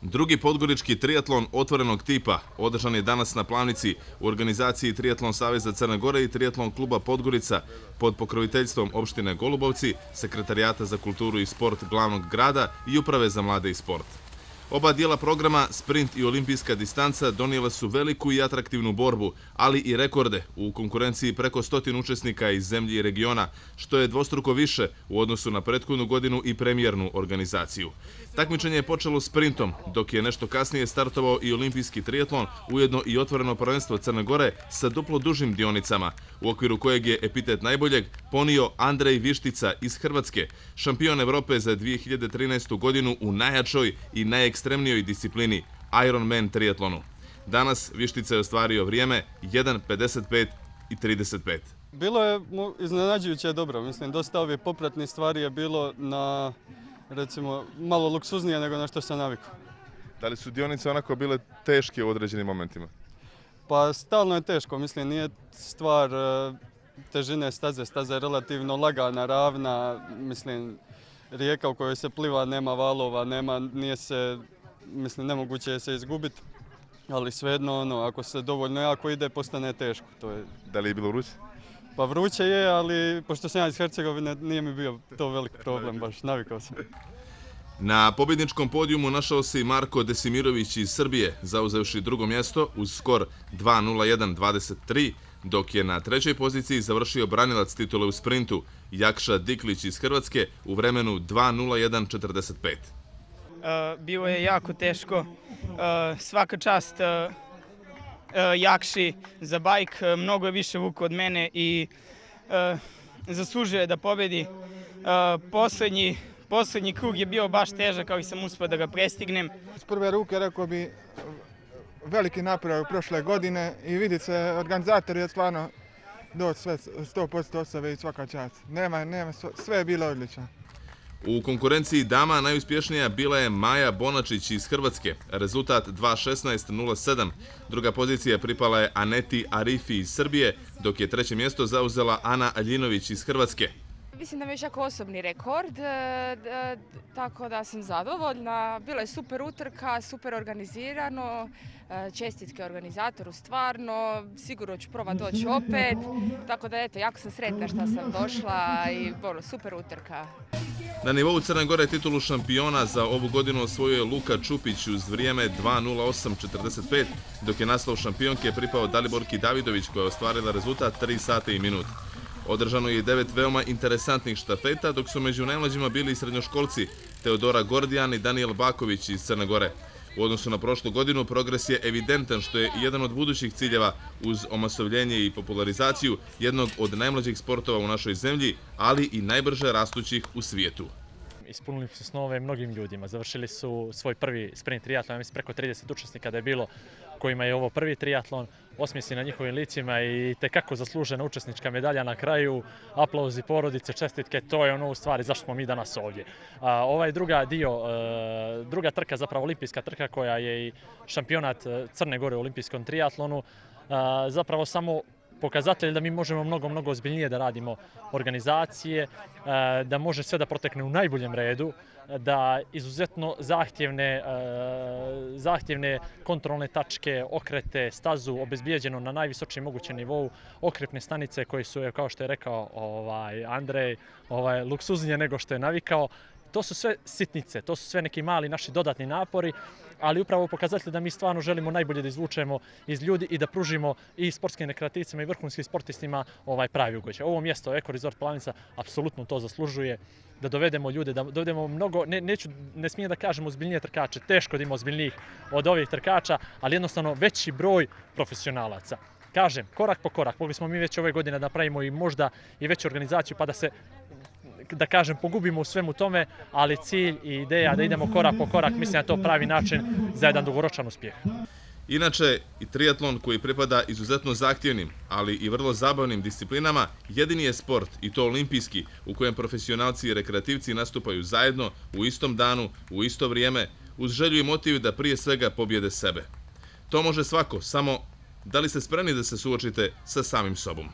Drugi podgorički triatlon otvorenog tipa održan je danas na Plavnici u organizaciji Triatlon saveza Crne Gore i Triatlon kluba Podgorica pod pokroviteljstvom opštine Golubovci, Sekretarijata za kulturu i sport glavnog grada i Uprave za mlade i sport. Oba dijela programa, sprint i olimpijska distanca, donijela su veliku i atraktivnu borbu, ali i rekorde u konkurenciji preko 100 učesnika iz zemlje i regiona, što je dvostruko više u odnosu na prethodnu godinu i premijernu organizaciju. Takmičenje je počelo sprintom, dok je nešto kasnije startovao i olimpijski triatlon, ujedno i otvoreno prvenstvo Crne Gore sa duplo dužim dionicama, u okviru kojeg je epitet najboljeg ponio Andrej Vištica iz Hrvatske, šampion Evrope za 2013. godinu u najjačoj i najekstremnijoj disciplini Ironman triatlonu. Danas Vištica je ostvario vrijeme 1:55 i 35. Bilo je iznenađujuće dobro. Mislim, dosta ovih popratnih stvari je bilo na, recimo, malo luksuznije nego na što sam navikao. Da li su dionice onako bile teške u određenim momentima? Pa stalno je teško. Mislim, nije stvar težine staze. Staza je relativno lagana, ravna. Mislim, rijeka u kojoj se pliva, nema valova, nemoguće je se izgubiti. Ali svejedno, ako se dovoljno jako ide, postane teško. Da li je bilo vruće? Pa vruće je, ali pošto sam ja iz Hercegovine, nije mi bio to velik problem, baš navikao sam. Na pobjedničkom podijumu našao se i Marko Desimirović iz Srbije, zauzevši drugo mjesto uz skor 2:01:23, dok je na trećoj poziciji završio branilac titule u sprintu Jakša Diklić iz Hrvatske u vremenu 2:01:45. Bilo je jako teško. Svaka čast Jakši za bajk, mnogo je više vuko od mene i zaslužuje da pobedi. Poslednji krug je bio baš težak, ali sam uspio da ga prestignem. S prve ruke rekao bi veliki napredak prošle godine i vidite se, organizator je stvarno doći sve 100% osove i svaka čast. Nema, sve je bilo odlično. U konkurenciji dama najuspješnija bila je Maja Bonačić iz Hrvatske, rezultat 2:16:07. Druga pozicija pripala je Aneti Arifi iz Srbije, dok je treće mjesto zauzela Ana Aljinović iz Hrvatske. Mislim da mi je čak osobni rekord, tako da sam zadovoljna. Bila je super utrka, super organizirano, čestitke organizatoru stvarno, sigurno ću probati doći opet, tako da eto, jako sam sretna što sam došla i super utrka. Na nivou Crne Gore titulu šampiona za ovu godinu osvojio je Luka Čupić uz vrijeme 2:08:45, dok je naslov šampionke pripao Daliborki Davidović koja je ostvarila rezultat 3 sata i minut. Održano je 9 veoma interesantnih štafeta, dok su među najmlađima bili i srednjoškolci Teodora Gordijan i Danijel Baković iz Crne Gore. U odnosu na prošlu godinu progres je evidentan, što je jedan od budućih ciljeva uz omasovljenje i popularizaciju jednog od najmlađih sportova u našoj zemlji, ali i najbrže rastućih u svijetu. Ispunili su snove mnogim ljudima. Završili su svoj prvi sprint triatlon, mislim preko 30 učesnika da je bilo kojima je ovo prvi triatlon. Osmijesi na njihovim licima i tekako zaslužena učesnička medalja na kraju, aplauzi porodice, čestitke, to je ono u stvari zašto smo mi danas ovdje. Ovaj druga trka, zapravo olimpijska trka koja je i šampionat Crne Gore u olimpijskom triatlonu, zapravo samo pokazatelj da mi možemo mnogo ozbiljnije da radimo organizacije, da može sve da protekne u najboljem redu, da izuzetno zahtjevne kontrolne tačke, okrete, stazu obezbijeđeno na najvisočijem mogućem nivou, okrepne stanice koje su, kao što je rekao Andrej, luksuznije nego što je navikao. To su sve sitnice, to su sve neki mali naši dodatni napori, ali upravo pokazatelj da mi stvarno želimo najbolje da izvučemo iz ljudi i da pružimo i sportskim rekreativcima i vrhunskim sportistima pravi ugođaj. Ovo mjesto Eko Resort Plavnica apsolutno to zaslužuje, da dovedemo ljude, da dovedemo mnogo, ne smijem da kažem ozbiljnije trkače, teško da ima ozbiljnijih od ovih trkača, ali jednostavno veći broj profesionalaca. Kažem, korak po korak, mogli smo mi već ove godine da napravimo i možda i veću organizaciju pa da se, da kažem, pogubimo u svemu tome, ali cilj i ideja da idemo korak po korak, mislim da je to pravi način za jedan dugoročan uspjeh. Inače, i triatlon koji pripada izuzetno zahtjevnim, ali i vrlo zabavnim disciplinama, jedini je sport, i to olimpijski, u kojem profesionalci i rekreativci nastupaju zajedno, u istom danu, u isto vrijeme, uz želju i motiv da prije svega pobjede sebe. To može svako, samo da li ste spremni da se suočite sa samim sobom?